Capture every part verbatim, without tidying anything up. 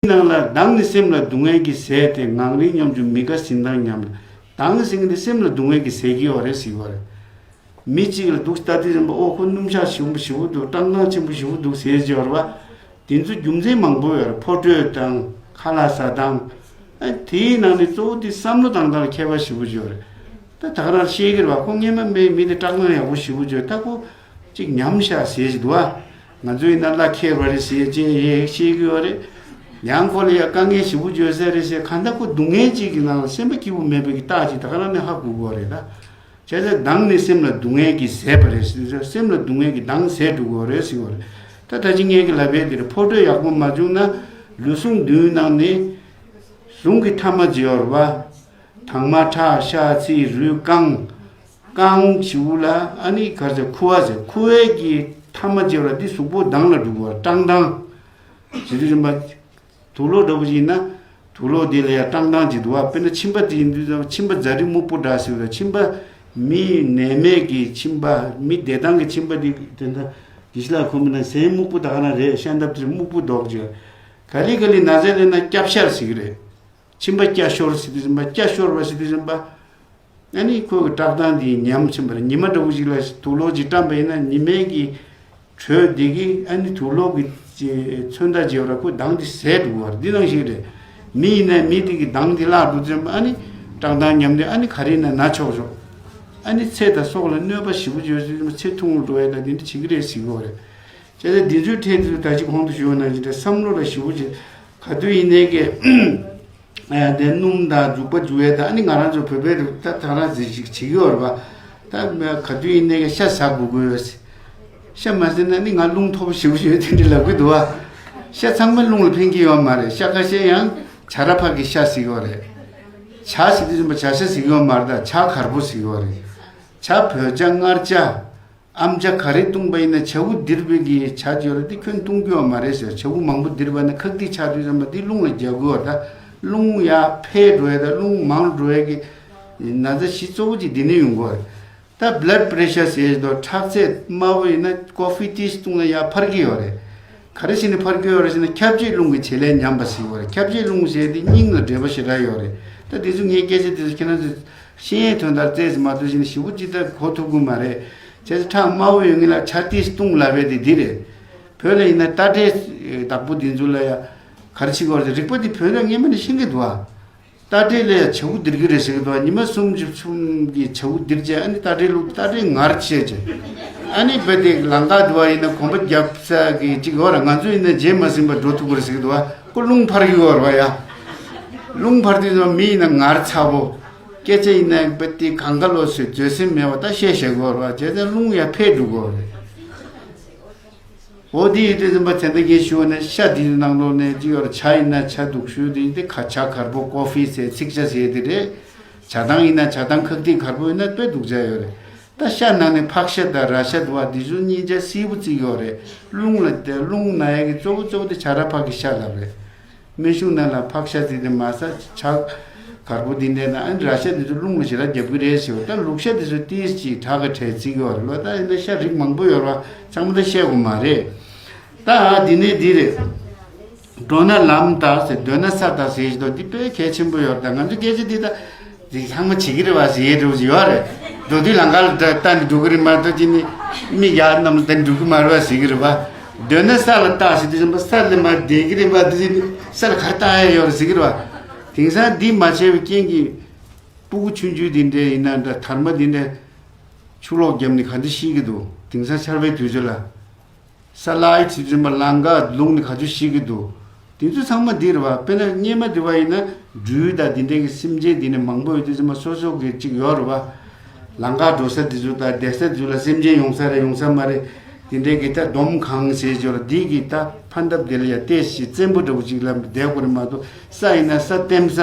ནང་ལ་མདང་ནི་སེམས་ལ་སྡུག་བསྔལ་གྱི་ཟས་ཏེ། ངང་རིང་ཉམ་ཆུང་མི་དགའ་གཟི་མདངས་ཉམས་ལ། མདང་ཟེར་མཁན་དེ་སེམས་ལ་སྡུག་བསྔལ་གྱི་ཟས་ཀྱི་ཡོད་རེད་ཟེར་གྱི་ཡོད་རེད། མི་གཅིག་ལ་སྡུག་ལྟ་དུས་ཙམ་པ་ཨོ་ཁོ་སྣུམ་ཞག་ཞིམ་པོ་ཞེ་པོ་འདུག་བཀྲག་མདངས་ཆེན་པོ་ཞེ་པོ་འདུག་ཟེར་གྱི་ཡོད་རེད་པ། དེ་ཚོ་རྒྱུ་མཚན་མང་པོ་ཡོད་རེད། ཕོ་དྲོད་དང་ཁ་ལག་ཟ་སྟངས། ཨ་དེའི་ནང་ནས་གཙོ་བོ་དེ་བསམ་བློ་བཏང་སྟངས་ལ་ཁྱད་པར་ཞེ་པོ་ཅིག་ཡོད་རེད། ད་ད་ག་རང་བཤད་ཀྱི་རེད་པ། ཁོ་སྔོན་མ་མི་མི་དེ་བཀྲག་མདངས་ཡག་པོ་ཞེ་པོ་ཅིག་ཡོད། ད་ཁོ་གཅིག་ཉམས་ཤག་ཟེར་གྱི་འདུག་ཨ། ང་ཚོ་ཡིན་ན་བླ་ཁེར་བ་རེད་ཟེར་ཅེས་ཡེ་བཤད་ཀྱི་ཡོད་རེད། ཡང་ཁོ་ལ་ཡ་དཀའ་ངལ་ཞེ་པོ་ཅིག་ཡོད་ས་རེད་ཟེར། གང་ལྟར་ཁོ་སྡུག་བསྔལ་ཅིག་གི་ནང་ལ་སེམས་པ་སྐྱིད་པོ་མེད་པའི་གི་རྟགས་ཅིག་ད་ག་རང་ནས་ཧ་གོ་གི་ཡོད་རེད་ད། བྱས་ཙང་མདང་ནི་སེམས་ལ་སྡུག་བསྔལ་གྱི་ཟས་པ་རེད་ཟེར། སེམས་ལ་སྡུག་བསྔལ་གྱི་མདང་ཟས་འགྲོ་གི་ཡོད་རེད་ཟེར་བ་རེད། ད་ད་ཅི་ངས་ཀྱི་ལབ་པའི་དེ་རེད། ཕོ་དྲོད་ཡག་པོ་མ་བྱུང་ན་ལུས་ཟུངས་མདུན་ནང་ནས་ཟུངས་ཀྱི་ཐ་མ་བརྗེ་བར་བ། དྭངས་མ་ཁྲག་ཤ་ཚིལ་རུས་རྐང་། རྐང་ཞུ་ལ་ཨ་ནི་གར་ཟེར་ཁུ་བ་ཟེར། ཁུ་བའི་གི་ཐ་མ་བརྗེ་བ་འདི་གཟུགས་པོ་མདངས་ལ་འགྲོ་གི་བ། བཀྲག་མདངས་ཟེར་དུས་ཙམ་པ། དུག་ལོག་འདྲ་པོ་ཞིག་ཡིན་ན། དུག་ལོག་འདི་ལ་ཡང་བཀྲག་མདངས་ཅིག་འདུག་བ། དཔེར་ན་མཆིན་པ་དེ་ཡིན་དུས་ཙམ་མཆིན་པ་རྫ་རི་སྨུག་པོ་འདྲ་ཟེར་བ། མཆིན་པ་མི་ནད་མེད་ཀྱི་མཆིན་པ། མི་བདེ་ཐང་གི་མཆིན་པ་འདི་དེ་འདྲ་དགེ་བཤེས་ལགས་ཁོམ་ན་ཟན་སྨུག་པོ་ད་ག་ན་རེད། ཤ་འདབ་དེ་སྨུག་པོ་འདོགས་ཀྱི། ག་ལེ་ག་ལེ་ན་ཟས་ལེན་ན་སྐྱ་ཤར་ཟེར་གི་རེད། མཆིན་པ་སྐྱ་ཤོར་ཟེར་དུས་ཙམ་པ། སྐྱ་ཤོར་བ་ཟེར་དུས་ཙམ་པ། ཨ་ནི་ཁོའི་བཀྲག་མདངས་འདི་ཉམས་ཕྱིན་པ་རེད། ཉི་མ་འདྲ་བོ་ཞིག་ལ་དུག་ལོག་ཅིག་བཀྲམ་པ་ཡིན་ན་ཉི་མའི་གི་དྲོད་འདི་གིས་ཨ་ནི་དུག་ལོག་གི་ཅི་མཚོན་རྟགས་བྱེད་པ་ར། ཁོ་མདངས་འདི་ཟད་འགྲོ་བ་རེད། འདི་ནང་བཞིན་རེད། མི་ཡིན་ན་མི་དེ་གི་མདངས་འདི་བརླག་འགྲོ་ཙམ་པ། ཨ་ནི་བཀྲག་མདངས་ཉམས་ཏེ་ཨ་ནི་ག་རེ་ཡིན་ན་ན་ཆོག་ཆོག་ཨ་ནི་ཚེ་དང་སྲོག་ལ་གནོད་པ་ཞེ་པོ་ཡོད་ཙམ་པ། ཚེ་ཐུང་རུ་འགྲོ་ཡ་དང་དེ་འདྲ་བྱེད་ཀྱི་རེད་ཟེར་གྱི་ཡོད་རེད། བྱས་ཙང་འདི་ཚོའི་ཐད་དུ་ད་ཅི་གོང་དུ་ཞུས་པ་ནང་བཞིན་རེད། བསམ་བློ་ལ་ཞེ་པོ་ཅིག་ག་དུས་ཡིན་ནའི་གི། ཨ་དེ་སྣུམ་དང་འཛུགས་པ་འཇུ་ཡས་དང་། ཨ་ནི་ང་རང་ཚོ་བོད་པའི་རིགས་ད་ད་རང་ཟིག་ཞིག་བྱེད་ཀྱི་ཡོད་རེད་པ། ད་ག་དུས་ཡིན་ནའི་གི་ཤ་ཟ་དགོས་ཀྱི་ཡོད། ཤ་མ་ཟ་ན་ནི་ང་རླུང་མཐོ་པོ་ཞེ་པོ་ཞིག་ཡོད་དེ་འདྲ་ལབ་ཀྱི་འདུག་བ། ཤ་ཚང་མ་རླུང་ལ་ཕན་གྱི་ཡོད་མ་རེད། ཤ་ཁ་ཤས་ཡང་བྱ་ར་ཕག་གི་ཤ་ཟེར་གྱི་ཡོད་རེད། བྱ་ཟེར་དུས་ཙམ་པ་བྱ་ཤ་ཟེར་གྱི་ཡོད་མ་རེད། ད་བྱ་གར་པོ་ཟེར་གྱི་ཡོད་རེད། བྱ་བོད་བྱ་མངར་བྱ། ཨམ་བྱ་ག་རེ་བཏུང་པ་ཡིན་ན་བྱ་འུ་ལྡིར་བའི་གི་བྱ་བྱོས་ར་འདི་ཁྱོན་བཏུང་རྒྱུ་ཡོད་མ་རེད་ཟེར། བྱ་འུ་མང་པོ་ལྡིར་བ་ན་ཁག་ཏིག་ཆགས་དུས་ཙམ་པ་འདི་རླུང་ལ་རྒྱག་དགོས་པ། ད་རླུང་ཡར་འཕེལ་འགྲོ་ཡ་དང་རླུང་མང་འགྲོ་ཡ་གི་ན་ཚ་གཞི་གཙོ་བོ་གཅིག་འདི་ནས་ཡོང་གི་ཡོད་རེད། ད་blood pressure་ཟེར་དུས་ཁྲག་ཚད་དམའ་བོ་ཡིན་ན་ཀོ་ཧྥི་ཏིས་བཏུང་ན་ཡར་འཕར་གྱི་ཡོད་རེད། ག་རེ་བྱས་ནས་འཕར་གྱི་ཡོད་རེད་ཟེར་ན་ཁྱབ་བྱེད་རླུང་གི་བྱེད་ལས་ཉམས་པ་ཟེར་གྱི་ཡོད་རེད། ཁྱབ་བྱེད་རླུང་ཟེར་དེ་སྙིང་ལ་འབྲེལ་བ་ཞེ་དྲག་ཡོད་རེད། ད་དེ་ཚོ་ངའི་སྐད་ཆ་དེ་ཚོ་ཁྱེད་རང་ཚོས་ཤེས་ཡས་དོན་དག་རྩད་ཟིན་མ་ཐུབ་བཞིན་ཞིབ་པོ་ཅི་ལྟར་གོ་ཐུབ་ཀྱི་མ་རེད། བྱས་ཙང་ཁྲག་དམའ་བོ་ཡོད་ངེས་ལ་ཆ་ཏིས་བཏུང་ལབ་པའི་དེ་འདི་རེད། བོད་ལ་ཡིན་ན་རྟ་དྲེལ་བདག་པོ་འདི་ཚོ་ལ་ཡ་ག་རེ་བྱེད་དགོས་རེད། རིག་པ་འདི་བོད་ལ་སྔན་མ་ནས་ཤེས་ཀྱི་འདུག་ཨ། རྟ་དྲེལ་ལ་ཡ་བྱ་འུ་ལྡིར་གྱི་རེད་ཟེར་གྱི་འདུག་ཨ། ཉི་མ་གསུམ་བཞི་གསུམ་གྱི་བྱ་འུ་ལྡིར་བྱས། ཨ་ནི་རྟ་དྲེལ་ལུག་རྟ་དྲེལ་ངར་བྱས་བྱས། ཨ་ནི་བོད་དེ་ལམ་ཁ་འདི་བ་ཡིན་ན་གོམ་པ་རྒྱབ་ས་གི་ཅིག་ཡོད་ར། ང་ཚོ་ཡིན་ན་རྗེས་མ་ཟིན་པ་འགྲོ་ཐུབ་ཀྱི་རེད་ཟེར་གྱི་འདུག་ཨ། ཁོ་རླུང་འཕར་གྱི་ཡོད་ར་བ་ཡ། རླུང་འཕར་དུས་ཙམ་མི་ཡིན་ན་ངར་ཚ་པོ། སྐད་ཆ་ཡིན་ན་བོད་དེ་གང་ག་ལོ་ཟེར་བརྗོད་སེམས་མེད་པ་ད་བཤད་བཤད་དགོས་རེད་བ། བྱས་ཙང་རླུང་ཡར་འཕེལ་འགྲོ་དགོས་རེད། འོ་དེ་ཡོད་དུས་ཙམ་པ་ཚན་ཏན་གྱིས་ཞུ་བ་ནས་ཤ་དེའི་ནང་ལོགས་ནས་ཅི་ཡོད་རེད། བྱ་ཡིན་ན་བྱ་དུག་ཤོས་དེ་ཡིན་ཏེ་ཁ་བྱ་གར་པོ་ཀོ་ཧྥི་ཟེར་ཚིག་བྱ་ཟེར་དེ་རེད། བྱ་ཐང་ཡིན་ན་བྱ་ཐང་ཁག་ཐིག་གར་པོ་ཡིན་ན་དཔེ་དུག་བྱ་ཡོད་རེད། ད་ཤ་ནང་ནས་ཕག་ཤ་དང་ར་ཤ་དུ་བ་འདི་ཚོ་གཉིས་ཆ་སིལ་བུ་བརྩི་གི་ཡོད་རེད། རླུང་ལ་དེ་རླུང་ན་ཡ་གི་གཙོ་བོ་གཙོ་བོ་དེ་བྱ་ར་ཕག་གི་ཤ་ལབ་རེད། སྨན་གཞུང་ནང་ལ་ཕག་ཤ་ཟེར་དེ་མ་ཟ། བྱ་གར་པོ་འདི་འདྲ་དང་ཨ་ནི་ར་ཤ་འདི་ཚོ་རླུང་ལ་ཞེ་དྲག་རྒྱབ་ཀྱི་རེད་ཟེར་བ། ད་ལུག་ཤ་འདི་ཚོ་ཏིས་ཅིག་དྲག་ག་བྲལ་བརྩི་གི་ཡོད་རེད་ལོ། ད་ཡིན་ན་ཤ་རིགས་མང་པོ་ཡོད་རེད་བ། ཚང་མ་ད་བཤད་དགོས་མ་རེད། ད་འདི་ནས་འདི་རེད། འགྲོ་ན་ལམ་དང་ཟེར། སྡོད་ན་ས་དང་ཟེར་ཞིག་འདུག་འདི་དཔེ་གལ་ཆེན་པོ་ཡོད་རེད། ད་ང་ཚོ་སྐད་ཆ་འདི་ད་འདི་ཚང་མ་བྱེད་ཀྱི་རེད་བ་ཟེར་ཡས་འགྲོ་གི་ཡོད་རེད། འགྲོ་དུས་ལམ་ཁ་ལ་ད་ལྟ་འདི་འགྲོ་གི་རེད་མ་གཏོགས་ཅི་ནི་མི་ཡར་གནམ་ལ་ད་འགྲོ་གི་མ་རེད་བ་ཟེར་གི་རེད་བ། སྡོད་ན་ས་ལ་ལྟ་ཟེར་དུས་ཙམ་པ་ས་ལ་མར་བསྡད་ཀྱི་རེད་པ། དེ་ཟེར་ནས་ས་ལ་ག་རེ་ལྟ་ཡ་ཡོད་རེད་ཟེར་གྱི་རེད་པ། དེང་སང་འདི་མ་བྱས་པའི་རྐྱེན་གྱིས་སྤུ་གུ་ཆུང་ཆུང་དེ་འདྲས་ཡིན་ན་འདྲ་དར་མ་དེ་འདྲས་ཆུ་ལོག་བརྒྱབ་ནས་ག་འདྲ་ཤི་གི་འདུག་དེང་སང་ཆར་པའི་དུས་ཚོད་ལ་ས་སླ་ཡི་ཚུལ་ཙམ་པ་ལམ་ཁ་ལུག་ནས་ག་ཚོད་ཤི་གི་འདུག་དེ་ཚོ་ཚང་མ་འདི་རེད་བ། དཔེར་ན་སྔོན་མ་དེ་བ་ཡིན་ན་སྦྲུལ་དང་དེ་འདྲས་ཀྱི་སེམས་ཅན་དེ་འདྲས་མང་པོ་ཡོད་དུས་ཙམ་པ་སོ་སོ་གི་ཅིག་ཡོད་རེད་བ། ལམ་ཁ་འགྲོ་ས་དེ་ཚོ་དང་བསྡད་ས་དེ་ཚོ་ལ་སེམས་ཅན་ཡོང་ས་རེད་ཡོང་ས་མ་རེད། དེ་འདྲའི་གི་ད་འདོམ་གང་ཟེར་ཅོར་འདི་གི་ད་ཕན་ཐབས་དེ་ལ་ཡ་ཏེ་ཞིག་བཙན་པོ་འདྲ་བོ་ཅིག་ལ་བསྡད་དགོས་རེད་མ་གཏོགས། ས་ཡིན་ན་ས་ལྟེམ་ས་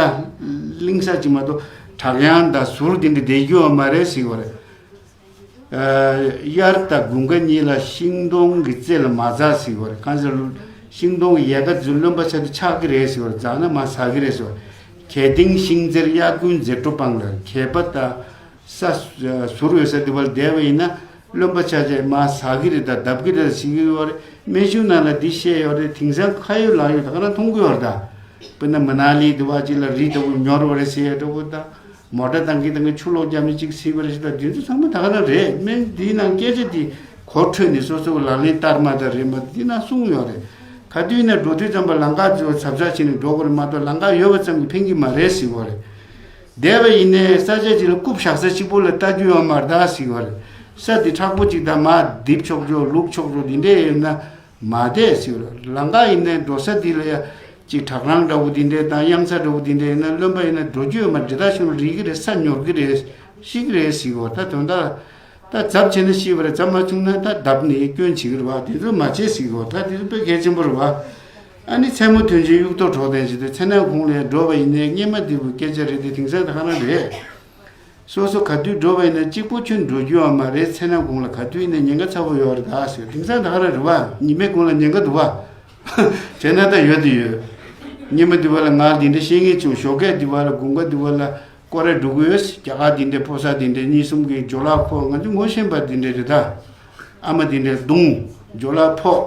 གླིང་ས་ཅིག་མ་གཏོགས་བྲག་གཡང་དང་ཟུར་དེ་འདྲ་བསྡད་རྒྱུ་ཡོད་མ་རེད་ཟེར་བ་རེད། ཨ་དབྱར་དང་དགུན་ཁ་གཉིས་ལ་ཤིང་སྡོང་གི་རྩེ་ལ་མ་འཛེགས་ཟེར་བ་རེད། གང་ཟེར་ན་ཤིང་སྡོང་གི་ཡལ་ག་ཚོ་རློན་པ་ཆགས་དུས་ཆག་གི་རེད་ཟེར་བ་རེད། འཛེགས་ན་མར་ཟག་གི་རེད་ཟེར་བ་རེད། གད་ལྡིང་ཤིང་རྩེར་དབྱར་དགུན་མཛེས་སྤྲོ་སྤང་ལ། གད་པ་དང་ས་ཟུར་ཡོད་ས་དེ་བར་བསྡད་པ་ཡིན་ན་རློན་པ་ཆགས་བྱས་མར་ཟག་གི་རེད་ད་བརྡབ་གི་རེད་ཟེར་གྱི་ཡོད་རེད། སྨན་གཞུང་ནང་ལ་འདི་བཤད་ཡོད་རེད། དེང་སང་ཁ་ཡོད་ལག་ཡོད་ད་ག་རང་མཐོང་གི་ཡོད་རེད་ད། དཔེར་ན་མ་ན་ལི་དུ་བ་ཅིག་ལ་རི་ལྟ་བུ་ཉོ་རུ་བ་རེད་ཟེར་ཡ་ལྟ་བུ་དང་། མོ་ཊ་བཏང་གི་བཏང་གི་ཆུ་ལོག་རྒྱབ་ནས་ཅིག་སྲིད་པ་རེད་ཟེར། ད་དེ་ཚོ་ཚང་མ་ད་ག་རང་རེད། མི་འདིའི་ནང་སྐད་ཆ་དེ་གོ་འཕྲོད་ནས་སོ་སོ་ལག་ལེན་བསྟར་མ་བསྟར་རེད་མ་གཏོགས་འདི་ན་གསུངས་ཡོད་རེད། ག་དུས་ཡིན་ན་འགྲོ་དུས་ཙམ་པ་ལམ་ཁ་ཚོ་གཟབ་གཟབ་བྱས་ནས་འགྲོ་དགོས་རེད་མ་གཏོགས་ལམ་ཁ་ཡོད་པ་ཙམ་གྱིས་ཕན་གྱི་མ་རེད་ཟེར་གོ་རེད། བསྡད་པ་ཡིན་ནའི་ས་ཆ་ཅིག་ལ་རྐུབ་བཞག་ས་གཅིག་པོ་ལ་ལྟ་རྒྱུ་ཡོད་མ་རེད་ད་ཟེར་གོ་རེད། ས་དེ་མཁྲེགས་པོ་ཅིག་དང་མར་རྡིབ་ཆོག་ཆོག་བླུགས་ཆོག་ཆོག་དེ་འདྲས་ཡོད་ན། མ་བསྡད་ཟེར་བ་ལམ་ཁ་ཡིན་ནའི་འགྲོ་ས་འདི་ལ་ཡ་ཅིག་བྲག་རང་འདྲ་བོ་འདི་འདྲས་དང་གཡང་ས་འདྲ་བོ་འདི་འདྲས་ཡིན་ན་རློན་པ་ཡིན་ན་འགྲོ་རྒྱུ་ཡོད་མ་རེད། དེ་དག་ཤུགས་རིག་གི་རེད། ས་ཉོར་གི་རེད། ཤི་གི་རེད་ཟེར་བ་ད་དོན་དག་ད་ཛབ་བྱས་ན་ཤི་བ་རེད། ཛབ་མ་བྱུང་ན་ད་བརྡབས་ནས་སྐྱོན་བྱེད་ཀྱི་རེད་བ། དེ་ཚོ་མ་བྱེད་ཟེར་བ་ད་དེ་ཚོ་དཔེ་གལ་ཆེན་པོ་རེད་བ། ཨ་ནི་མཚན་མོ་ཐོན་རྗེས་གཡུག་ཐོག་གྲོགས་དན་བྱེད་དུས་མཚན་ནག་གུང་ལ་འགྲོ་བ་ཡིན་ནའི་སྔས་མ་འདི་བུ་སྐད་ཆ་རེད་དེ་དེང་སང་ད་ག་རང་རེད། སོ་སོ་ག་དུས་འགྲོ་བ་ཡིན་ན་གཅིག་པོ་ཁྱོད་འགྲོ་རྒྱུ་ཡོད་མ་རེད། མཚན་ནག་གུང་ལ་ག་དུས་ཡིན་ན་ཉེན་ཁ་ཚ་པོ་ཡོད་རེད་ད་ཟེར། དེང་སང་ད་ག་རང་རེད་བ། ཉི་མའི་གུང་ལ་ཉེན་ཁ་འདུག་བ། བྱས་ན་ད་ཡོད་དེ་ཡོད། ཉི་མ་འདི་བ་ལ་ང་འདི་འདྲ་བཤད་ངེས་བྱུང་། ཞོགས་ཀས་འདི་བ་ལ་དགུན་ཁ་འདི་བ་ལ་སྐོར་ར་འགྲོ་གི་ཡོད། རྒྱ་གར་འདི་འདྲ་ཕོ་གསར་འདི་འདྲ་གཉིས་གསུམ་གྱིས་ཇོ་ལགས་ཁོ་ང་ཚོ་ངོ་ཤེས་པ་འདི་འདྲ་རེད་ད། ཨ་མ་འདི་འདྲ་རྡུང་། ཇོ་ལགས་ཕོག་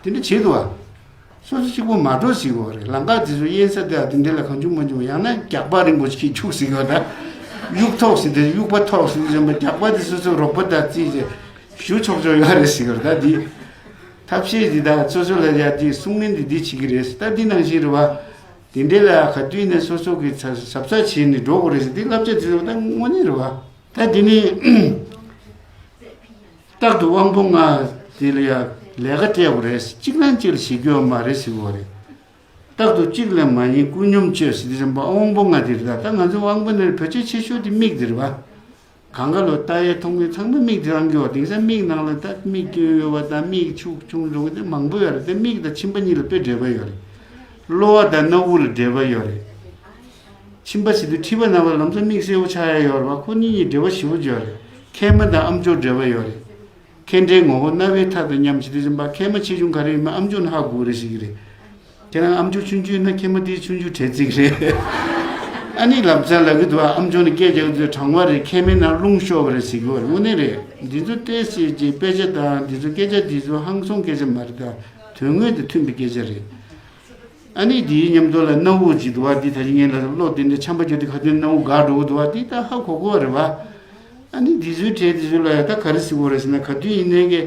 འདི་འདྲ་བྱེད་འདུག་བ། སོ་སོ་གཅིག་པོ་མ་འགྲོ་ཟེར་གོ་རེད། ལམ་ཁ་དེ་ཚོ་གཡས་ས་དེ་དེ་འདྲ་ལ་གང་བྱུང་མ་བྱུང་། ཡང་ན་རྒྱག་པ་རིང་པོ་ཞིག་འཁྱུག་ཟེར་གོ་ད། གཡུག་ཐོག་ཟེར་དེ་གཡུག་པ་ཐོག་ཟེར་དེ་བྱས་པ་རྒྱག་པ་དེ་སོ་སོ་རོགས་པ་དང་རྩིས་བྱས་ཞུ་ཆོག་ཆོག་ཡོད་རེད་ཟེར་གོ་ད། འདི་ཐབས་ཤེས་འདི་དག་སོ་སོ་ལ་ཡ་དེ་གསུང་མིན་འདི་འདི་བྱེད་ཀྱི་རེད་ད། འདི་ནང་བཞིན་རེད་བ། དེ་འདྲ་ལ་ག་དུས་ནས་སོ་སོ་གི་ཚ་གཟབ་གཟབ་བྱས་ནས་འགྲོ་དགོས་རེད་ཟེར། འདི་བསླབ་བྱ་དེ་ཚོ་ད་དངོས་གནས་རེད་བ། ད་འདི་ནི། རྟག་ཏུ་དབང་པོ་ལྔ་དེ་ལ་ཡང་ལས་ཀ་སྤྲད་དགོས་རེད། གཅིག་ལན་གཅིག་ལ་བྱེད་རྒྱུ་ཡོད་མ་རེད་ཟེར་བ་རེད། རྟག་ཏུ་གཅིག་ལ་མ་ཡིན་ཀུན་སྙོམས་སྤྱོད་ཟེར་དུས་ཙམ་པ་དབང་པོ་ལྔ་དེ་རེད་ད། ད་ང་ཚོ་དབང་པོ་ལྔ་བེད་སྤྱོད་ཆེ་ཤོས་དེ་མིག་དེ་རེད་བ། གང་ག་ལོ་ལྟ་ཡས་མཐོང་ཡས་ཚང་མ་མིག་དེ་རང་གི་བ། དེང་སང་མིག་ནང་ལ་ད་མིག་སྐྱོན་ཡོད་བ་དང་མིག་ཕྱུགས་ཆུང་འགྲོ་གི་དེ་མང་པོ་ཡོད་རེད། དེ་མིག་དང་མཆིན་པ་གཉིས་ལ་དཔེ་འབྲེལ་བ་ཡོད་རེད། གློ་བ་དང་སྣ་བུག་ལ་འབྲེལ་བ་ཡོད་རེད། མཆིན་པ་ཟེར་དུས་མཁྲིས་པ་ན་བ་ལམ་སང་མིག་སེར་པོ་ཆགས་ཡ་ཡོད་རེད་བ། ཁོ་གཉིས་གཉིས་འབྲེལ་བ་ཞེ་པོ་ཅིག་ཡོད་རེད། མཁལ་མ་དང་ཨམ་ཅོག་འབྲེལ་བ་ཡོད་རེད། མཁལ་འདྲེན་ངོ་བོ་རྣ་བའི་མཐའ་དང་མཉམ་བྱེད་དུས་ཙམ་པ་མཁལ་མ་ཆེ་ཆུང་ག་རེ་ཡིན་མིན་ཨམ་ཅོག་ནས་ཧ་གོ་རེད་ཟེར་གི་རེད། ཁྱེད་རང་ཨམ་ཅོག་ཆུང་ཆུང་ཡིན་ན་མཁལ་མ་དེ་ཆུང་ཆུང་བྲལ་རྩིས་ཀྱི་རེད། ཨ་ནི་ལམ་སང་ལབ་གི་འདུག་ཨམ་ཅོག་ནས་སྐད་རྒྱག་གི་འདུག་གྲང་བ་རེད། མཁལ་མའི་ནང་རླུང་ཤོར་བ་རེད་ཟེར་གི་རེད། དངོས་གནས་རེད། འདི་ཚོ་ཏོག་ཙམ་ཅིག་དཔེ་ཆ་དང་འདི་ཚོ་སྐད་ཆ་འདི་ཚོ་ཧང་སང་སྐད་ཆ་མ་རེད་ད། དོན་དངོས་དང་མཐུན་པའི་སྐད་ཆ་རེད། ཨ་ནི་དེའི་མཉམ་དུ་ལ་སྣ་བུག་ཅིག་འདུག་བ། འདི་ད་ཅི་ངས་ལ་གློ་དེ་འདྲ་ཆམ་པ་རྒྱག་དུས་ག་དུས་སྣ་བུག་འགག་འགྲོ་གི་འདུག་བ། འདི་ད་ཧ་གོ་གོ་བ་རེད་བ། ཨ་ནི་འདི་ཚོའི་གྲས་འདི་ཚོ་ལ་ཡ་ད་ག་རེ་ཟེར་དགོས་རེད་ཟེར་ན། ག་དུས་ཡིན་ནའི་གི་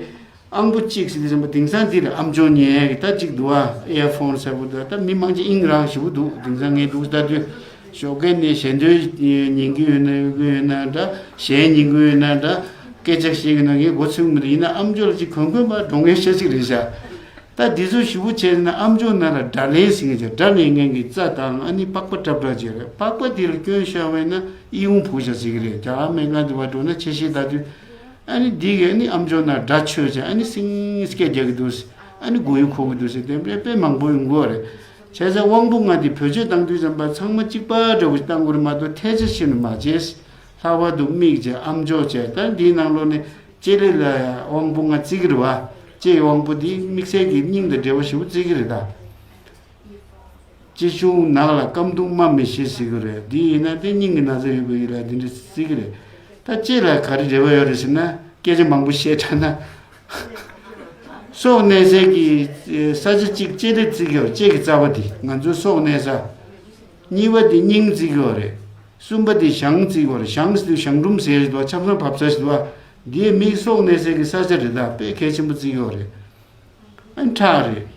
ཨང་པོ་གཅིག་ཟེར་དུས་ཙམ་པ་དེང་སང་འདི་ལ་ཨམ་ཅོག་ཉན་ཡ་གི་ད་གཅིག་འདུག་བ། ཨེར་ཕོན་ཟེར་བ་འདུག་ད་མི་མང་ཆེ་དབྱིངས་རང་ཞེ་པོ་འདུག་དེང་སང་ངས་འདུག་ལྟ་དུས་ཞོགས་ཀས་ནས་ཞལ་འདོན་ཉན་གི་ཡོད་ན་ཡོད་གི་ཡོད་ན་འདྲ། གཞས་ཉན་གི་ཡོད་ན་འདྲ། སྐད་ཆ་བཤད་གི་ན་ངས་མགོ་ཚོས་གི་མི་འདུག་ཡིན་ན་ཨམ་ཅོག་ལ་ཅིག་གོན་གོན་པ་འགྲོ་མཁན་ཤ་ཅིག་རེད་ཤག་ད་འདི་ཚོ་ཞེ་པོ་བྱས་ན་ཨམ་ཅོག་ནང་ལ་སྒྲ་ལེན་ཟེར་མཁན་ཅིག་སྒྲ་ལེན་མཁན་གྱི་རྩ་དང་ཨ་ནི་པགས་པ་ཏྲབ་ཏྲབ་ཅིག་རེད། པགས་པ་དེ་ལ་སྐྱོན་ཤོར་བས་ན་ཨི་ཡུང་བུག་ཤ་ཟེར་གི་རེད། རྒྱ་གར་སྨན་ཁང་དུ་བ་འགྲོ་ན་ཆེ་ཤེལ་ལྟ་དུས་ཨ་ནི་འདི་གི་ཨ་ནི་ཨམ་ཅོག་ནང་སྒྲ་ཆོད་ཅིག་ཨ་ནི་སིང་སྐད་རྒྱག་གི་འདུག་ཨ་ནི་མགོ་ཡུ་འཁོར་གི་འདུག་ཟེར་དེ་འདྲའི་དཔེ་མང་པོ་ཡོང་གི་ཡོད་རེད། བྱས་ཙང་དབང་པོ་ལྔ་དེ་བེད་སྤྱོད་བཏང་དུས་ཙམ་པ་ཚང་མ་གཅིག་པ་འདྲ་བོ་ཞིག་བཏང་དགོས་རེད་མ་གཏོགས་ཐལ་ཆ་ཆེ་རུ་མ་བྱེད། ལྷག་པར་དུ་མིག་བྱས་ཨམ་ཅོག་བྱས་ད་འདིའི་ནང་ལོགས་ནས་ལྕེ་ལེ་ལ་ཡང་དབང་པོ་ལྔ་བརྩི་གི་རེད་བ། ལྕེ་ཡི་དབང་པོ་འདི་དམིགས་བསལ་གྱི་སྙིང་དང་འབྲེལ་བ་ཞེ་པོ་བརྩི་གི་རེད་ད། ལྕེ་ཆུང་ནགས་ལ་སྐམ་གདུང་རྨ་མི་ཤེས་ཟེར་གི་རེད། འདི་ཡིན་ན་དེ་སྙིང་གི་ན་ཚ་ཡོད་པ་ཡིན་ལ་འདི་འདྲ་བརྩི་གི་རེད། ད་ལྕེ་ལ་ག་རེ་འབྲེལ་བ་ཡོད་རེད་ཟེར་ན་སྐད་ཆ་མང་པོ་བཤད་དྲགས་ན། སྲོག་གནས་སའི་གི་ས་ཆ་གཅིག་ལྕེ་ལེ་བརྩི་གི་ཡོད་རེད། ལྕེ་གི་རྩ་བ་འདི་ང་ཚོའི་སྲོག་གནས་ས། གཉིས་པ་འདི་སྙིང་བརྩི་གི་ཡོད་རེད། གསུམ་པ་འདི་བྱང་བརྩི་གི་ཡོད་རེད། བྱང་ཟེར་དུས་བྱང་ཀྲུམ་ཟེར་ཞིག་འདུག་བ། ཆབ་གསང་བབས་ས་ཞིག་འདུག་བ། འདིའི་མིག་སྲོག་གནས་སའི་གི་ས་ཆ་རེད་ད། དཔེ་གལ་ཆེན་པོ་བརྩི་གི་ཡོད་རེད། ཨ་ནི་ཁྲག་རེད།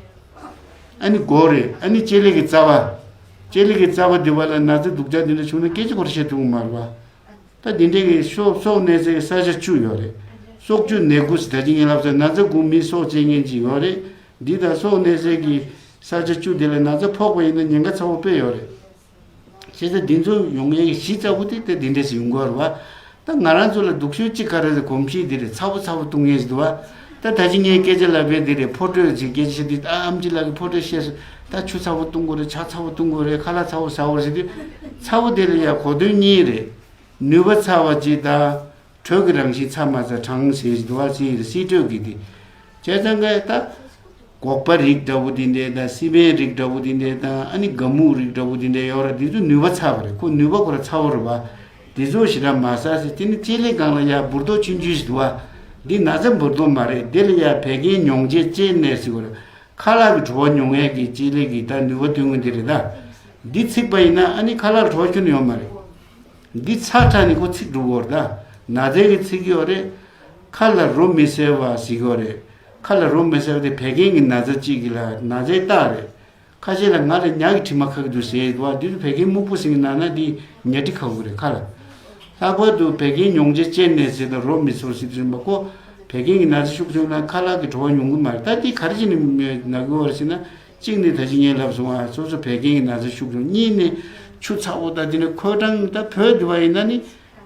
ཨ་ནི་མགོ་རེད། ཨ་ནི་ལྕེ་ལེ་གི་རྩ་བ། ལྕེ་ལེ་གི་རྩ་བ་འདི་བ་ལ་ན་ཚ་སྡུག་ཅག་འདི་འདྲ་བྱུང་ན་སྐད་ཆ་ཁོ་རང་བཤད་ཐུབ་ཀྱི་མ་རེད་བ། ད་འདི་འདྲའི་གི་སྲོག་སྲོག་གནས་སའི་ས་ཆ་བཅུ་ཡོད་རེད། སྲོག་བཅུད་ནད་དགུ་ཟེར་ད་ཅི་ངས་ལབ་ཚར། ན་ཚ་དགུ་མིའི་སྲོག་བཅད་མཁན་ཅིག་ཡོད་རེད། འདི་དང་སྲོག་གནས་སའི་གི་ས་ཆ་བཅུ་འདི་ལ་ན་ཚ་ཕོག་པ་ཡིན་ན་ཉེན་ཁ་ཚ་བོ་དཔེ་ཡོད་རེད། བྱས་ཙང་འདི་ཚོ་ཡོང་ཡས་གི་གཞི་རྩ་བོ་དེ་དེ་འདི་འདྲས་སུ་ཡོང་གི་ཡོད་རེད་བ། ད་ང་རང་ཚོ་ལ་སྡུག་ཤོས་གཅིག་ག་རེ་ཟེར་གོམས་གཤིས་འདི་རེད། ཚ་བོ་ཚ་བོ་བཏུང་ཡས་ཞིག་འདུག་བ། ད་ད་ཅི་ངས་སྐད་ཆ་ལབ་པའི་འདི་རེད། ཕོ་ཁྲོས་ཅིག་སྐད་ཆ་བཤད་དུས་ད་ཨམ་ཆི་ལགས་ཀྱིས་ཕོ་ཁྲོས་བཤད་སོང་། ད་ཆུ་ཚ་བོ་བཏུང་དགོས་རེད། ཇ་ཚ་བོ་བཏུང་དགོས་རེད། ཁ་ལག་ཚ་བོ་ཟ་དགོས་རེད་ཟེར་དུས། ཚ་བོ་དེ་ལ་ཡ་གོ་དོན་གཉིས་རེད། ནུས་པ་ཚ་བ་གཅིག་དང་། དྲོད་ཀྱི་རང་བཞིན་ཚ་མ་ཚ་གྲང་ཟེར་གྱི་འདུག་བ། སི་སི་དྲོད་ཀྱི་དེ། བྱས་ཙང་ཀའི་ད། སྒོག་པ་རིགས་འདྲ་བོ་དེ་འདྲས་དང་། སི་པན་རིགས་འདྲ་བོ་དེ་འདྲས་དང་། ཨ་ནི་ག་མུག་རིགས་འདྲ་བོ་དེ་འདྲས་ཡོད་ར། དེ་ཚོ་ནུས་པ་ཚ་བ་རེད། ཁོ་ནུས་པ་ཁོ་ར་ཚ་བོ་རེད་བ། དེ་ཚོ་ཞེ་དྲག་མ་ཟ་ཟེར། དེ་ནི་ལྕེ་ལེ་སྒང་ལ་ཡ་འབུར་ཏོག་ཆུང་ཆུང་ཞིག་འདུག་བ། འདི་ན་ཚ་འབུར་ཏོག་མ་རེད། དེ་ལ་ཡ་བད་ཀན་མྱོང་བྱེད་ལྕེ་གནས་ཟེར་བ་རེད། ཁ་ལག་གི་བྲོ་བ་མྱོང་ཡས་ཀྱི་ལྕེ་ལེ་གི་ད་ནུས་པ་སྟོན་མཁན་དེ་རེད་ད། འདི་ཚིག་པ་ཡིན་ན་ཨ་ནི་ཁ་ལག་ལ་བྲོ་བ་ཁྱོན་ནས་ཡོད་མ་རེད། འདི་ཚ་དྲགས་ནས་ཁོ་ཚིག་འགྲོ་གི་ཡོད་རེད་ད། ན་ཚ་གི་ཚིག་ཡོད་རེད། ཁ་ལ་རོ་མི་སེལ་བ་ཟེར་གི་ཡོད་རེད། ཁ་ལ་རོ་མི་སེལ་བ་དེ་བད་ཀན་གྱི་ན་ཚ་གཅིག་གི་ལ་ན་ཚའི་རྟགས་རེད། ཁ་ཤས་ལ་ང་ལ་ཉ་གི་དྲི་མ་ཁ་གི་འདུག་ཟེར་བ་འདི་ཚོ་བད་ཀན་སྨུག་པོ་ཟེར་གི་ན་ན་འདི་ཉ་དྲི་ཁ་གི་རེད་ཁ་ལ། ལྷག་པར་དུ་བད་ཀན་ཉུང་ཆེ་སྐྱེས་ནས་ཟེར་ན་རོ་མི་སོར་ཟེར་དུས་ཙམ་པ་ཁོ་བད་ཀན་གྱི་ན་ཚ་ཤུགས་ཆུང་ན་ཁ་ལག་གི་བྲོ་བ་ཉུང་གི་མ་རེད། ད་འདི་ག་རེ་བྱས་ནས་ན་གི་ཡོད་རེད་ཟེར་ན། གཅིག་ནི་ད་ཅི་ངས་ལབ་སོང་ཨ་སོ་སོ་བད་ཀན་གྱི་ན་ཚ་ཤུགས་ཆུང་། གཉིས་ནི་ཆུ་ཚ་བོ་དང་འདི་ནི་ཁོལ་གྲང་ད་བོད་འདི་བ་ཡིན་ན་ནི།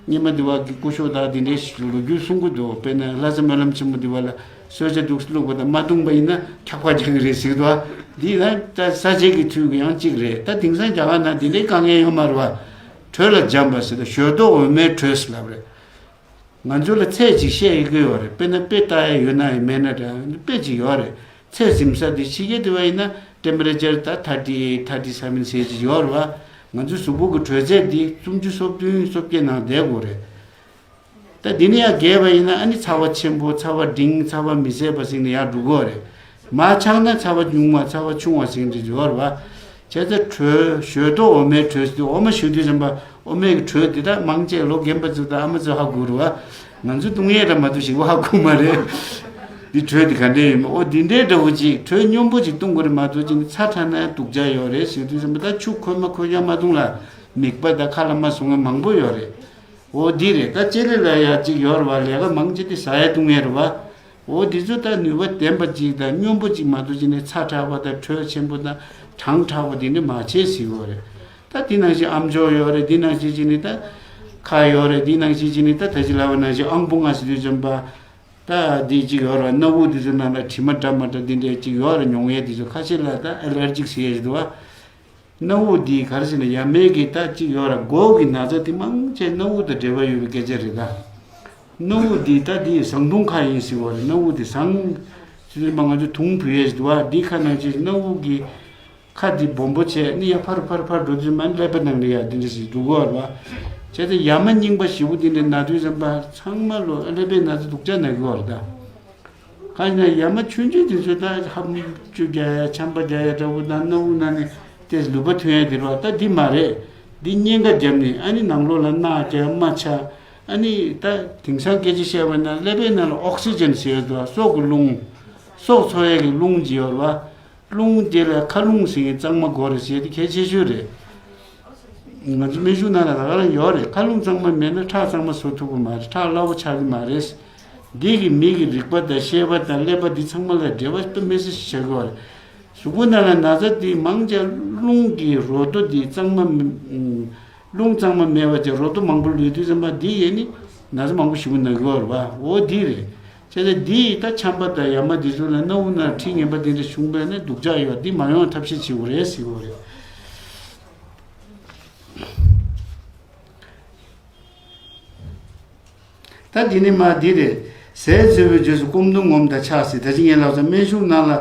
སྔོན་མ་འདི་བ་གི་སྐུ་ཞབས་དང་འདི་འདྲའི་ལོ་རྒྱུས་གསུང་གི་འདུག་དཔེར་ན་ལྷ་ས་སྨོན་ལམ་ཆེན་མོ་འདི་བ་ལ་གསོལ་ཇ་འདུག་སེ་བླུགས་པ་དང་མ་བཏུང་པ་ཡིན་ན་འཁྱག་པ་རྒྱག་གི་རེད་ཟེར་གི་འདུག་ཨ་འདི་ཡང་ད་ས་དཔྱད་ཀྱི་ཚུལ་གྱི་ཡང་གཅིག་རེད། ད་དེང་སང་རྒྱ་གར་ནང་འདི་འདྲའི་དཀའ་ངལ་ཡོད་མ་རེད་བ། དྲོད་ལ་འཇམ་པ་ཟེར་ད་ཞོལ་རྡོ་འོ་མའི་དྲོད་ཟེར་ལབ་རེད། ང་ཚོ་ལ་ཚད་ཅིག་བཤད་ཡི་གི་ཡོད་རེད། དཔེར་ན་དཔེ་ལྟ་ཡ་ཡོད་ན་ཡང་མེད་ན་འདྲ་དཔེ་ཅིག་ཡོད་རེད། ཚད་ཟིན་ས་དེ་ཕྱི་རྒྱལ་དེ་བ་ཡིན་ན་temperature ད་thirty eight thirty seven ཟེར་ཅིག་ཡོད་རེད་བ། ང་ཚོའི་གཟུགས་པོ་གི་དྲོད་ཚད་འདི་སུམ་ཅུ་སོ་བདུན་སོ་བརྒྱད་ནང་བསྡད་དགོས་རེད། ད་འདི་ནས་ཡར་བརྒལ་བ་ཡིན་ན་ཨ་ནི་ཚ་བ་ཆེན་པོ་ཚ་བ་འབྲིང་ཚ་བ་མི་བཟད་པ་ཟེར་ནས་ཡར་འགྲོ་གི་ཡོད་རེད། མར་ཆག་ན་ཚ་བ་ཉུང་བ་ཚ་བ་ཆུང་བ་ཟེར་ནས་ཡོད་རེད་བ། བྱས་ཙང་དྲོད་ཞོལ་རྡོ་འོ་མའི་དྲོད་ཟེར་དུས་འོ་མ་ཞུ་དུས་ཙམ་པ་འོ་མའི་གི་དྲོད་འདི་དག་མང་ཆེ་ལོ་རྒན་པ་ཚོ་དང་ཨ་མ་ཚོ་ཧ་གོ་རེད་བ། ང་ཚོ་བཏུང་ཡས་ར་མ་གཏོགས་ཞིག་པོ་ཧ་གོ་མ་རེད། འདི་དྲོད་འདི་ག་འདྲས་ཡིན་མིན། འོ་འདི་འདྲའི་འདྲ་བོ་ཅིག་དྲོད་སྙོམས་པོ་ཅིག་བཏུང་དགོས་རེད་མ་གཏོགས་ཅིག་ནི་ཚ་དྲགས་ན་སྡུག་ཅག་ཡོད་རེད་ཟེར་དུས་ཙམ་པ་ད་ཆུ་ཁོལ་མ་ཁོལ་ཡང་མ་བཏུང་ལ་མིད་པ་དང་ཁ་ལ་མ་སོང་ངེས་མང་པོ་ཡོད་རེད། འོ་འདི་རེད། ད་ལྕེ་ལེ་ལ་ཡ་གཅིག་ཡོད་རེད་བ། ལས་ཀ་མང་ཆེ་དེ་ཟ་ཡ་བཏུང་ཡས་རེད་བ། འོ་འདི་ཚོ་ད་ནུས་པ་ལྡན་པ་གཅིག་དང་སྙོམས་པོ་གཅིག་མ་གཏོགས་གཅིག་ནི་ཚ་དྲགས་པ་དང་དྲོད་ཆེན་པོ་དང་གྲང་དྲགས་པ་དེ་འདྲ་མ་བྱེད་ཟེར་གྱི་ཡོད་རེད། ད་འདི་ནང་བཞིན་ཨམ་ཅོག་ཡོད་རེད། འདི་ནང་བཞིན་གཅིག་ནི་ད་ཁ་ཡོད་རེད། འདི་ནང་བཞིན་གཅིག་ནི་ད་ད་ཅི་ལབ་པ་ནང་བཞིན་ཨང་པོ་ང་ཟེར་དུས་ཙམ་པ། ད་འདི་གཅིག་ཡོད་རེད། སྣ་བུག་འདི་ཚོ་ནང་ལ་དྲི་མ་འདྲ་མ་འདྲ་འདི་འདྲའི་གཅིག་ཡོད་རེད། མྱོང་ཡས་འདི་ཚོ་ཁ་ཤས་ལ་ད་ཨེ་ལར་ཇིག་ཟེར་ཡས་ཞིག་འདུག་བ། སྣ་བུག་འདི་ག་རེ་ཟེར་ན་ཡ་མའི་གི་ད་གཅིག་ཡོད་ར། མགོ་གི་ན་ཚ་དེ་མང་ཆེ་སྣ་བུག་དང་འབྲེལ་བ་ཡོད་པའི་སྐད་ཆ་རེད་ད། སྣ་བུག་འདི་ད་འདི་ཟངས་མདོང་ཁ་ཡིན་ཟེར་བ་རེད། སྣ་བུག་འདི་ཟངས་ཚུལ་མ་ང་ཚོ་དུང་བུ་ཡས་ཞིག་འདུག་བ། འདི་ཁ་ནང་ཆེ་སྣ་བུག་གི་ཁ་འདི་སྦོམ་པོ་བྱས་ནི་ཡ་ཕར་ཕར་ཕར་འགྲོ་དུས་མ་ནི་ཀླད་པ་ནང་ལ་ཡ་འདི་འདྲ་ཞིག་འགྲོ་གི་ཡོད་རེད་བ། བྱས་ཙང་ཡ་མ་རྙིང་པ་ཞེ་པོ་འདི་འདྲ་ན་དུས་ཙམ་པ་ཚང་མ་ལོ་ཀླད་པའི་ན་ཚ་སྡུག་ཅག་ན་གི་ཡོད་རེད་ད། གང་ཡིན་ན་ཡ་མ་ཆུང་ཆུང་དེ་ཚོ་ད་ཧབ་བཅུ་རྒྱག་ཡ་ཆམ་པ་རྒྱག་ཡ་འདྲ་བོ་དང་སྣ་བུག་ནང་ནས་ཏེ་ལུད་པ་ཐོན་ཡ་དེ་རེད་བ། ད་འདི་མ་རེད། འདི་གཉན་ཁ་བརྒྱབ་ནས་ཨ་ནི་ནང་ལོགས་ལ་རྣག་རྒྱག་རྨ་ཆགས། ཨ་ནི་ད་དེང་སང་སྐད་ཆ་བཤད་པ་ན་ཀླད་པའི་ནང་ལ་ཨོག་སི་ཇན་ཟེར་ཡ་འདུག་བ། སྲོག་གི་རླུང་། སྲོག་འཚོ་ཡ་གི་རླུང་ཅིག་ཡོད་རེད་བ། རླུང་དེ་ལ་མཁའ་རླུང་ཟེར་མཁན་གཙང་མ་དགོས་རེད་ཟེར་དེ་གལ་ཆེ་ཤོས་རེད། ང་ཚོ་སྨན་གཞུང་ནང་ལ་ད་ག་རང་ཡོད་རེད། མཁའ་རླུང་གཙང་མ་མེད་ན་ཁྲག་གཙང་མ་བཟོ་ཐུབ་ཀྱི་མ་རེད། ཁྲག་སླ་བོ་ཆགས་ཀྱི་མ་རེད། འདི་གི་མི་གི་རིག་པ་དང་ཤེས་པ་དང་ཀླད་པ་འདི་ཚང་མ་ལ་འབྲེལ་བ་དཔེ་མི་སྲིད་ཞིག་ཆགས་ཀྱི་ཡོད་རེད། གཟུགས་པོ་ནང་ལ་ན་ཚ་འདི་མང་ཆེ་རླུང་གི་རོ་རྡོ་འདི་གཙང་མ་མི་རླུང་གཙང་མ་མེད་པ་བྱས་རོ་རྡོ་མང་པོ་ལུས་དུས་ཙམ་པ་འདི་ཡས་ནི་ན་ཚ་མང་པོ་ཞིག་ན་གི་ཡོད་རེད་བ། འོ་འདི་རེད། བྱས་ཙང་འདི་ཡིས་ད་ཆམ་པ་དང་ཡ་མ་འདི་ཚོ་ལ་སྣ་བུག་ནང་ཁྲག་ངན་པ་འདི་འདྲ་བྱུང་བས་ན་སྡུག་ཅག་ཡོད། འདི་མ་ཡོང་བ་ཐབས་ཤེས་བྱེད་དགོས་རེད་ཟེར་གྱི་ཡོད་རེད། ད་འདི་ནི་མ་འདི་རེད། ཟས་ཟོས་པའི་རྗེས་སུ་སྐོམ་གདུང་ངོམ་དང་ཆགས་ཟེར། ད་ཅི་ངས་ལབ་ཙང་སྨན་གཞུང་ནང་ལ་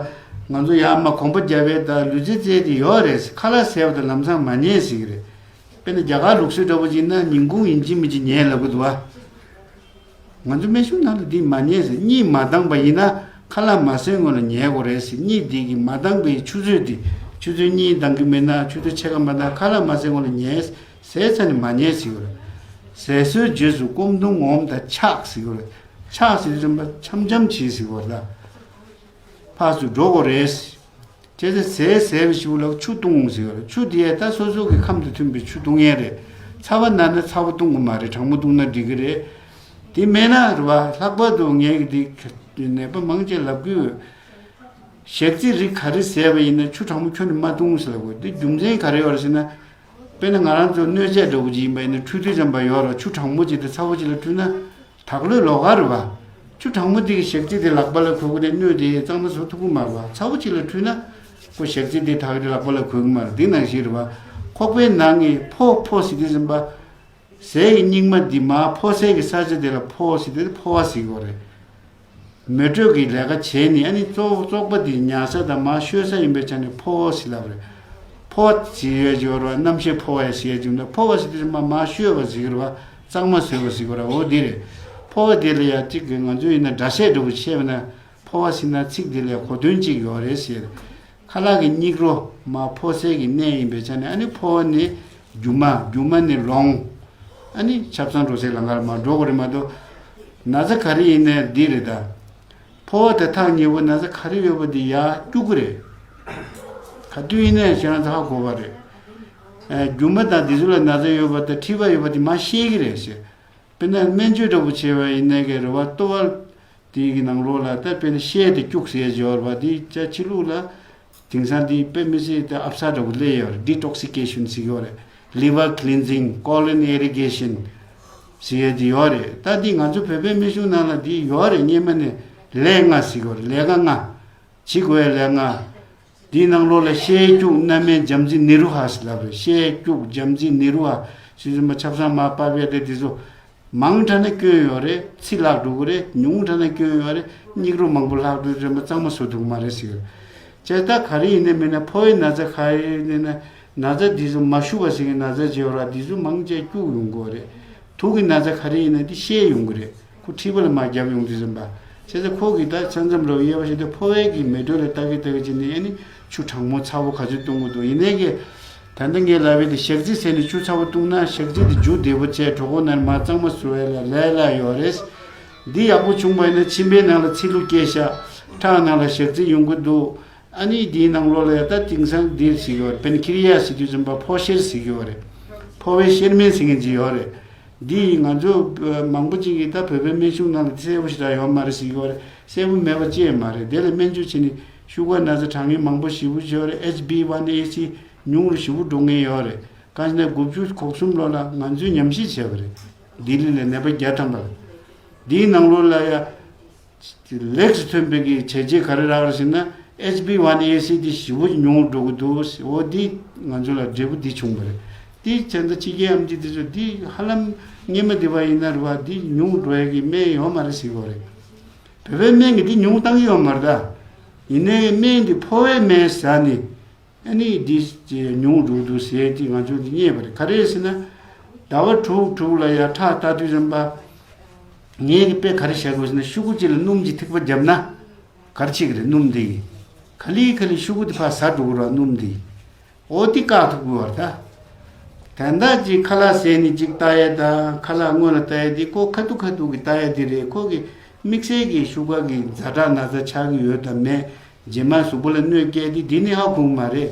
ང་ཚོ་ཡར་མར་གོམ་པ་རྒྱབ་པའི་ད་ལུས་རྩལ་རྩེད་དེ་ཡོད་རེད། ཁ་ལག་ཟས་པ་དང་ལམ་སང་མ་ཉལ་ཟེར་གྱི་རེད། དཔེར་ན་རྒྱ་གར་ལུགས་སྲོལ་འདྲ་པོ་ཅིག་ན་ཉིན་གུང་ཡིན་གཅིག་མིན་གཅིག་ཉལ་ལབ་གི་འདུག་བ། ང་ཚོ་སྨན་གཞུང་ནང་ལ་འདི་མ་ཉལ་ཟེར། གཉིད་མ་བཏང་པ་ཡིན་ན་ཁ་ལག་མ་ཟས་སྔོན་ལ་ཉལ་དགོས་རེད་ཟེར། གཉིད་འདི་གི་མ་བཏང་པའི་ཆུ་ཚོད་འདི་ཆུ་ཚོད་གཉིད་བཏང་གི་མེད་ན་ཆུ་ཚོད་ཕྱེད་ཀ་མ་བཏང་ཁ་ལག་མ་ཟས་སྔོན་ལ་ཉལ། ཟས་ཚར་ནས་མ་ཉལ་ཟེར་གྱི་ཡོད་རེད། ཟས་ཟོས་རྗེས་སུ་སྐོམ་གདུང་ངོམ་དང་ཆགས་ཟེར་གྱི་ཡོད་རེད། ཆགས་ཟེར་དུས་ཙམ་པ་འཆམ་འཆམ་བྱེད་ཟེར་གྱི་ཡོད་རེད་ད། ཕར་ཚུར་འགྲོ་དགོས་རེད། བྱས་ཙང་ཟས་ཟས་པའི་ཤུལ་ལ་ཆུ་བཏུང་ཟེར་གྱི་ཡོད་རེད། ཆུ་དེ་ད་སོ་སོ་གི་ཁམས་དང་མཐུན་པའི་ཆུ་བཏུང་ཡས་རེད། ཚ་བ་ན་ན་ཚ་བོ་བཏུང་དགོས་མ་རེད། གྲང་མོ་བཏུང་ན་འགྲིག་གི་རེད། དེ་མེད་ན་རེད་བ། ལྷག་པར་དུ་ངས་ཀྱི་དེ་ནད་པ་མང་ཆེ་ལབ་ཀྱི་ཡོད། ཞག་རྩི་རིགས་ག་རེ་ཟས་པ་ཡིན་ན་ཆུ་གྲང་མོ་ཁྱོན་ནས་མ་བཏུང་ཟེར་ལབ་དགོས། དེ་རྒྱུ་མཚན་ག་རེ་ཡོད་རེད་ཟེར་ན། དཔེར་ན་ང་རང་ཚོ་སྣོད་ཆས་འདྲ་བོ་ཅིག་ཡིན་པ་ཡིན་ན་འཁྲུད་དུས་ཙམ་པ་ཡོད་ར། ཆུ་གྲང་མོ་ཅིག་དང་ཚ་བོ་ཅིག་ལ་འཁྲུད་ན་དག་ལོས་ལོགས་ཀ་རེད་བ། ཆུ་གྲང་མོ་དེ་གི་ཞག་རྩི་དེ་ལག་པ་ལ་གོན་གྱི་དེ་སྣོད་དེ་གཙང་མ་བཟོ་ཐུབ་ཀྱི་མ་རེད་བ། ཚ་བོ་ཅིག་ལ་འཁྲུད་ན་ཁོ་ཞག་རྩི་དེ་དག་དེ་ལག་པ་ལ་གོན་གྱི་མ་རེད། དེ་ནང་བཞིན་རེད་བ། ཁོག་པའི་ནང་གི་ཕོ་ཕོ་ཟེར་དུས་ཙམ་པ། ཟས་ཀྱི་སྙིགས་མ་འདི་མར་ཕོ་ཟས་ཀྱི་ས་ཆ་དེ་ལ་ཕོ་ཟེར་དེ་ཕོ་བ་ཟེར་གྱི་ཡོད་རེད། མེ་དྲོད་ཀྱི་ལས་ཀ་བྱས་ནས་ཨ་ནི་བཙོག་བཙོག་པ་འདི་ཉར་ས་དང་མར་བཤོས་ས་ཡིན་པའི་ཆ་ནས་ཕོ་བ་ཟེར་ལབ་རེད། ཕོ་བ་ཟེར་ཡས་ཅིག་ཡོད་རེད་བ། རྣམ་ཤེས་ཕོ་བ་ཡ་ཟེར་ཡས་ཅིག་ཡོད་འདུག་ཕོ་བ་ཟེར་དུས་མར་མར་བཤོས་པ་ཟེར་གྱི་རེད་བ། གཙང་མ་བཟོས་པ་ཟེར་གྱི་རེད། འོ་འདི་རེད། ཕོ་བ་འདི་ལ་ཡ་གཅིག་གི་ང་ཚོ་ཡིན་ན་སྒྲ་བཤད་འདྲ་བོ་བཤད་པ་ན། ཕོ་བ་ཟེར་ན་ཚིག་འདི་ལ་གོ་དོན་གཅིག་ཡོད་རེད་ཟེར། ཁ་ ཁ་ལག་གི་སྙིགས་རོ་མར་ཕོག་སའི་གི་གནས་ཡིན་པའི་ཆ་ནས། ཨ་ནི་ཕོ་བ་ནི་རྒྱུ་མ། རྒྱུ་མ་ནི་ལོང་། ཨ་ནི་ཆབ་གསང་འགྲོ་སའི་ལམ་ཁར་མར་འགྲོ་དགོས་རེད་མ་གཏོགས། ན་ཚ་ག་རེ་ཡིན་ནའི་འདི་རེད་ད། ཕོ་བ་དེ་ཐག་ཉེ་བོ་ན་ཚ་ག་རེ་ཡོད་པ་འདི་ཡར་སྐྱུག་གི་རེད། ག་དུས་ཡིན་ནའི་ཁྱེད་རང་ཚོ་ཧ་གོ་བ་རེད། ཨ། རྒྱུ་མ་དང་འདི་ཚོ་ལ་ན་ཚ་ཡོད་པ་དང་མཁྲིས་པ་ཡོད་པ་འདི་མར་ཤེས་ཀྱི་རེད་ཟེར། དཔེར་ན་སྨན་བཅོས་འདྲ་པོ་བྱས་པ་ཡིན་ནའི་གི་རེད་བ། ལྟོ་བ་དེའི་གི་ནང་ལོགས་ལ་ད་དཔེར་ན་ཤའི་དེ་སྐྱུགས་ཟེར་ཡ་ཅིག་ཡོད་རེད་བ། དེ་ཅ་ཕྱི་ལུགས་ལ་དེང་སང་དེ་དཔེ་མི་སྲིད་དེ་ཨབ་སར་འདྲ་པོ་སླེབས་ཡོད་རེད། ཌི་ཊོག་སི་ཀེ་ཤན་ཟེར་གྱི་ཡོད་རེད། ལི་ཝར་ཀི་ལིན་སིང་། ཀོ་ལོན་ཨེ་རི་གེ་ཤན་ཟེར་ཡ་དེ་ཡོད་རེད། ད་འདི་ང་ཚོ་བོད་པའི་སྨན་གཞུང་ནང་ལ་འདི་ཡོད་རེད། སྔོན་མ་ནས་ལས་ལྔ་ཟེར་གྱི་ཡོད་རེད། ལས་ཀ་ལྔ། བྱེད་དགོས་ལས་ལྔ། དེའི་ནང་ལོགས་ལ་ཤའི་སྐྱུགས་སྣ་སྨན་རྒྱ་མཚོའི་ནེ་རུ་ཧ་ཟེར་ལབ་རེད། ཤའི་སྐྱུགས་རྒྱ་མཚོའི་ནེ་རུ་ཧ་ཟེར་ཙམ་པ་ཆབ་གསང་མར་ཕབ་ཡ་དེ། དེ་ཚོ་མང་དྲགས་ན་སྐྱོན་ཡོད་རེད། ཕྱི་ལྷག་འགྲོ་གི་རེད། ཉུང་དྲགས་ན་སྐྱོན་ཡོད་རེད། སྙིགས་རོ་མང་པོ་ལྷག་འགྲོ་རེད་མ། གཙང་མ་བཟོ་ཐུབ་མ་རེད་ཟེར། བྱས་ད་ག་རེ་ཡིན་ནའི་མིན་ན་ཕོ་བའི་ན་ཚ་ག་རེ་ཡིན་ནའི་ན་ཚ་འདི་ཚོ་མ་ཞུ་བ་ཟེར་གྱི་ན་ཚ་བྱེད་ཡོད་ར། འདི་ཚོ་མང་ཆེ་སྐྱུགས་ཡོང་གི་རེད། དུག་གི་ན་ཚ་ག་རེ་ཡིན་ན་འདི་ཤའི་ཡོང་གི་རེད། ཁོ་མཁྲིས་པ་ལ་མར་རྒྱབ་ཡོང་དུས་ཙམ་པ། བྱས་ཙང་ཁོ་གིས་ད་ས་མཚམས་རོ་དབྱེ་བ་ཕྱེ་དུས་ཕོ་བའི་གི་མེ་དྲོད་ལ་ལྟ་གི་ལྟ་གི་བྱས་ནས། ཨ་ནི་ཆུ་གྲང་མོ་ཚ་པོ་ག་ཚོད་བཏུང་གི་འདུག་ཡིན་ནའི་གི་ད་ལྟ་ངས་ལབ་པའི་དེ་ཞག་ཚི་ཟས་ནས་ཆུ་ཚ་པོ་བཏུང་ན་ཞག་ཚི་དེ་འཇུ་བདེ་པོ་བྱས། གྲོད་ཁོག་ནང་མར་གཙང་མ་བཟོ་བའི་ལ་ལས་སླ་ཡོད་རེད། འདི་ཡག་པོ་བྱུང་པ་ཡིན་ན་མཆིན་པའི་ནང་ལ་ཚིལ་ལུ་སྐྱེས་ཤག་ཁྲག་ནང་ལ་ཞག་ཚི་ཡོང་གི་འདུག་ཨ་ནི་འདིའི་ནང་ལོགས་ལ་ཡ་ད་དེང་སང་འདི་ཟེར་གྱི་ཡོད་རེད། པན་ཁི་རི་ཡ་ཟེར་དུས་ཙམ་པ་ཕོ་གཤེར་ཟེར་གྱི་ཡོད་རེད། ཕོ་བའི་གཤེར་སྨན་ཟེར་མཁན་ཅིག་ཡོད་རེད། འདི་ང་ཚོ་མང་པོ་ཅིག་གིས་ད་བོད་པའི་སྨན་གཞུང་ནང་ལ་གསལ་པོ་ཞེ་དྲག་ཡོད་མ་རེད་ཟེར་གྱི་ཡོད་རེད། གསལ་པོ་མེད་པ་ཅི་ཡང་མ་རེད། དེ་ལ་སྨན་བཅོས་བྱས་ནས་ཤུ་གར་ན་ཚ་དྲག་མཁན་མང་པོ་ཞེ་པོ་ཅིག་ཡོད་རེད། ཨེཆ་བི་ཝན་ཨེ་སི་ཉུང་རུ་ཞེ་པོ་འགྲོ་མཁན་ཡོད་རེད། གང་ཞེ་ན་དགུ་བཅུ་གོ་གསུམ་ལོ་ལ་ང་ཚོས་ཉམས་ཞིབ་བྱས་པ་རེད། ལྡི་ལི་ལ་ནད་པ་བརྒྱ་ཐམ་པ་ལ། འདིའི་ནང་ལོགས་ལ་ཡ་ལེགས་སུ་ཐོན་པའི་གི་བྱས་རྗེས་ག་རེ་རག་རེད་ཟེར་ན། ཨེཆ་བི་ཝན་ཨེ་སི་འདི་ཞེ་པོ་ཉུང་རུ་འགྲོ་གི་འདུག་འོ་འདི་ང་ཚོ་ལ་འབྲས་བུ་འདི་བྱུང་བ་རེད། འདི་བྱས་ཙང་ཕྱི་རྒྱལ་ཨེམ་ཆི་འདི་ཚོ་འདི་ཧ་ལམ་སྔོན་མ་འདི་བ་ཡིན་ན་རེད་བ། འདི་ཉུང་རུ་འགྲོ་ཡ་གི་སྨན་ཡོད་མ་རེད་ཟེར་གི་ཡོད་རེད། བོད་པའི་སྨན་གྱིས་འདི་ཉུང་བཏང་གི་ཡོད་མ་རེད་ད། ཡིན་ནའི་སྨན་འདི་ཕོ་བའི་སྨན་ཟ་ནས། ཨ་ནི་འདི་ཉུང་འགྲོ་འདུག་ཟེར་དེ་ང་ཚོ་འདི་རྙེད་པ་རེད། ག་རེ་ཟེར་ན། ཟླ་བ་དྲུག་དྲུག་ལ་ཡ་ཁྲག་ལྟ་དུས་ཙམ་པ། ངས་ཀྱི་དཔེ་ག་རེ་བྱ་དགོས་ཟེར་ན། ཤུ་གུ་གཅིག་ལ་སྣུམ་གྱི་ཐིགས་པ་བརྒྱབ་ན་ག་རེ་བྱེད་ཀྱི་རེད། སྣུམ་འདི་གིས་ག་ལེ་ག་ལེ་ཤུ་གུ་དེ་ཕར་ཟ་འགྲོ་གི་རེད། སྣུམ་འདི་འོ་དེ་བཀག་ཐུབ་ཀྱི་བ་རེད་ད། དོན་དག་ཅིག་ཁ་ལག་ཟས་ནས་ཅིག་ལྟ་ཡ་དང་ཁ་ལག་སྔོན་ལ་ལྟ་ཡ་དེ་ཁོ་ཁ་ཐུག་ཁ་ཐུག་གི་ལྟ་ཡ་དེ་རེད། ཁོ་གི་དམིགས་བསལ་གྱི་ཤུ་གར་གྱི་ཛ་དྲག་ན་ཚ་ཆགས་ཀྱི་ཡོད་དང་མེད། རྗེས་མ་གཟུགས་པོ་ལ་གནོད་སྐྱེལ་ཏེ་འདི་ནི་ཧ་གོ་གི་མ་རེད།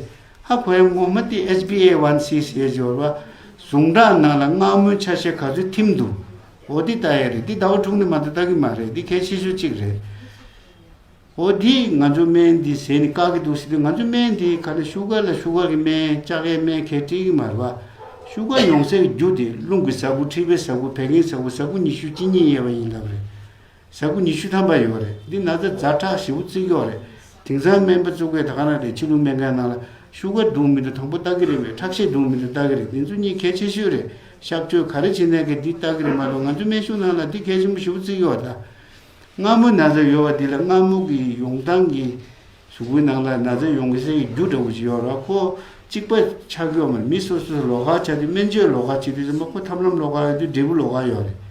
ཧ་གོ་ཡ་ངོ་མ་དེ་ཨེཆ་བི་ཨེ་ཝན་སི་ཟེར་ཡོད་རེད་བ། ཟུངས་ཁྲག་ནང་ལ་མངར་མོའི་ཆ་ཤས་ག་ཚོད་ཐིམ་འདུག་འོ་འདི་ལྟ་ཡ་རེད། འདི་ཟླ་བ་དྲུག་ནས་མ་གཏོགས་ལྟ་གི་མ་རེད། འདི་གལ་ཆེ་ཤོས་གཅིག་རེད། འོ་འདི་ང་ཚོ་སྨན་འདི་ཟས་ནས་བཀག་གི་འདུག་ཟེར་དུས། ང་ཚོ་སྨན་འདི་ག་ནས་ཤུ་གར་ལ་ཤུ་གར་གྱི་སྨན། ལྕགས་ཡའི་སྨན་གས་སྤྲད་ཀྱི་མ་རེད་བ། ཤུ་གར་ཡོང་སའི་རྒྱུ་དེ་རླུང་གི་ཟ་ཁུ། མཁྲིས་པའི་ཟ་ཁུ། བད་ཀན་ཟ་ཁུ། ཟ་ཁུ་ཉི་ཤུ་གཅིག་གཉིས་དབྱེ་བ་ཡིན་ལབ་རེད། ཟ་ཁུ་ཉི་ཤུ་ཐམ་པ་ཡོད་རེད། འདི་ན་ཚ་ཛ་དྲག་ཞེ་པོ་བརྩི་གི་ཡོད་རེད། དེང་སང་སྨན་པ་ཚོ་གིས་ད་ག་རང་རེད། ཕྱི་ལུགས་སྨན་ཁང་ནང་ལ་ཤུ་གར་འདུག་མི་འདུག་དང་པོ་ལྟ་གི་རེད་པས། ཁྲག་ཤེད་འདུག་མི་འདུག་ལྟ་གི་རེད། དེ་ཚོ་གཉིས་གལ་ཆེ་ཤོས་རེད། གཤག་བཅོས་ག་རེ་བྱེད་ནའི་གི་འདི་ལྟ་གི་རེད་མ་གཏོགས། ང་ཚོ་སྨན་གཞུང་ནང་ལ་འདི་གལ་ཆེན་པོ་ཞེ་པོ་བརྩི་གི་ཡོད་ད། མངར་མོ་ན་ཚ་ཡོད་པ་འདི་ལ་མངར་མོ་གི་ཡོང་སྟངས་ཀྱི་གཟུགས་པོའི་ནང་ལ་ན་ཚ་ཡོང་གི་སའི་རྒྱུ་འདྲ་བོ་ཞིག་ཡོད་རེད། ཁོ་གཅིག་པ་ཆགས་ཀྱི་ཡོད་མ་རེད། མི་སོ་སོ་ལོགས་ཀ་ཆགས་དུས། སྨན་བཅོས་ལོགས་ཀ་བྱེད་དུས་ཙམ་པ་ཁོ་ཐབས་ལམ་ལོགས་ཀ་ཡོད་དུས་འབྲས་བུ་ལོགས་ཀ་ཡོད་རེད།